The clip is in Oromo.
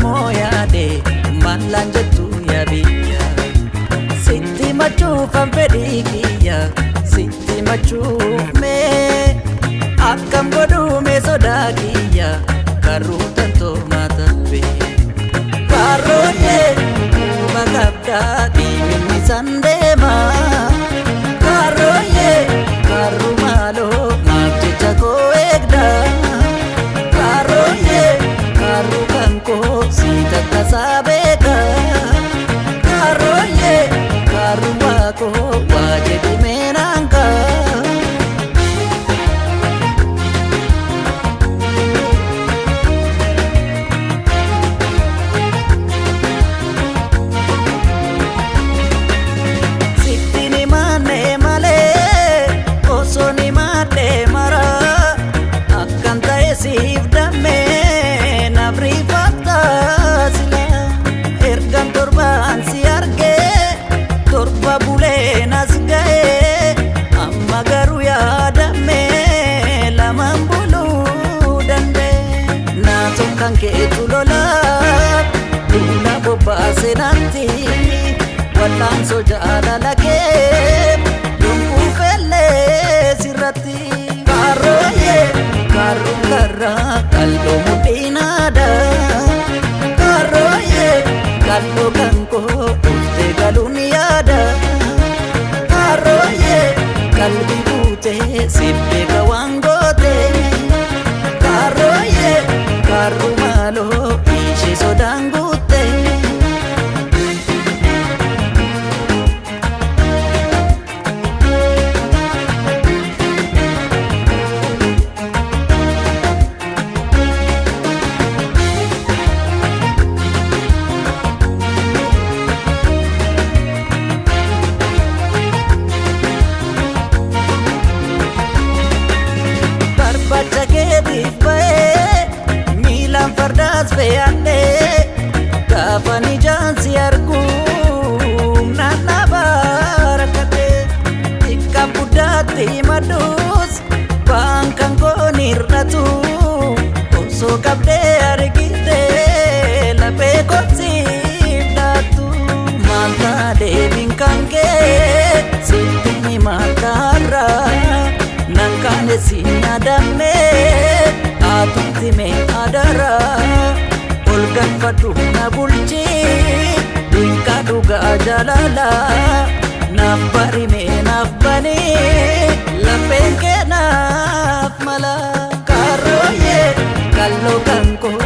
Oromoo yaade mallaan jettu yaa biyya. Sitti machuufan fedhii kiyya, sitti machuuf mee akkam godhuume sodaa kiyya karruu tantoo maatabe. Kaarooyee quba qabdaa dhiibinni san deema. Kaarooyee karru maaloo maaf jecha koo eegda. Kaarooyee karru kan koo si takkasaa beeka. Kaarooyee karru waa koo waa jedhi meenaan kaa. Sitti ni maanne malee osoo ni maadhe mara akkan ta'e siif dammee naaf rifatta sila ergan torbaan si argee torba bulee nas ga'ee amma garuu yaadamee lamaan buluu danda'e. Naatoo kan keetu lolaa duula bobbaase natti. Wal'aansoo jaalala kee yonkuu fellee sirratti. Kaarooyee kaarruun karraa qal'oo mudhiinaadha. Kaarooyee qal'oo kan koo dhuftee galuun yaada. Kaarooyee qalbii fuutee siif beeka waan goote. Kaarooyee kaarruu maaloo ishee sodaan guutte. Barbaacha keetiif ba'ee miilaan fardaas fe'adhee gaafa ijaan si argu naannaa barakadhee xiqqaan guddaatti madus waan kan koon hir'atu osoo qabdee argitee laphee koosiif dhaattu maal ta'a deebiin kan kee sitti ni mataarraa. Nakkaane si nyaadame atutti mee adara ol galfadhu na bulchi dinqaa dhugaa jaalala naaf barime naaf bani lapheen kee naaf mala. Kaarooyee kalloo kan koo